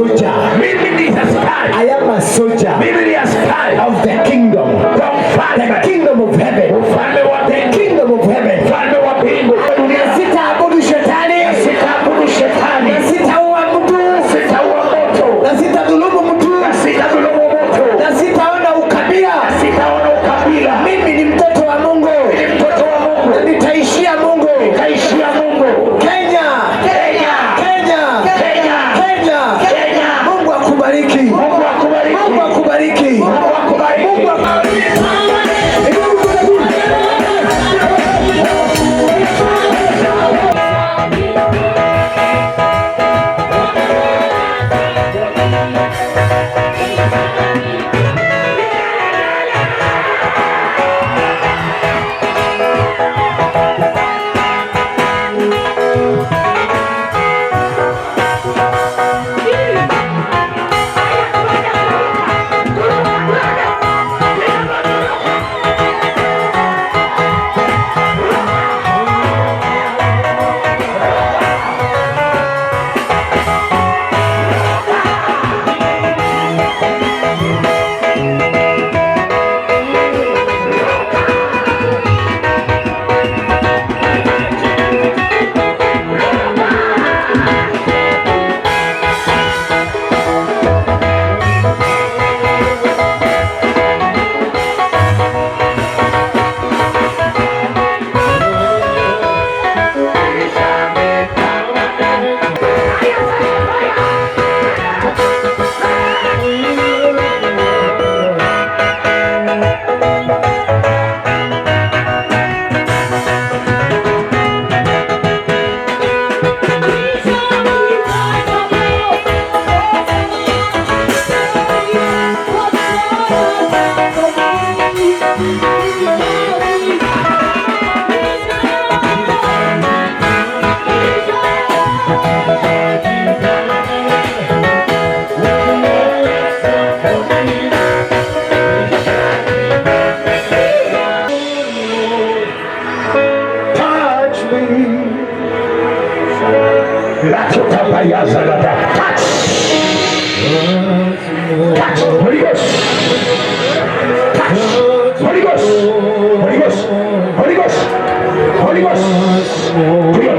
soldier. Mimi ni askari. I am a soldier Mimi ni askari of the kingdom. kwa The mfalme. Kingdom of heaven. Ufalme wa The mbingu. Kingdom of heaven. Ufalme wa mbingu. Na sitaabudu shetani. Sitaabudu shetani. Na sitaua mtu. Sitaua mtu. Na sitadhulumu mtu. Na sitadhulumu mtu. Na sitaona ukabila. Sitaona ukabila. Mimi ni mtoto wa Mungu. Ni mtoto wa Mungu. Na nitaishia Mungu. Nitaishia Mungu. Kenya. Kenya. Kenya. Kenya. Kenya. Kenya. Mungu akubariki. Mungu akubariki. Mungu akubariki. Mungu akubariki. Mungu akubariki. Touch me. Latotabayazagada. Touch. Touch. Holy Ghost. Touch. Holy Ghost. Holy Ghost. Holy Ghost. Holy Ghost.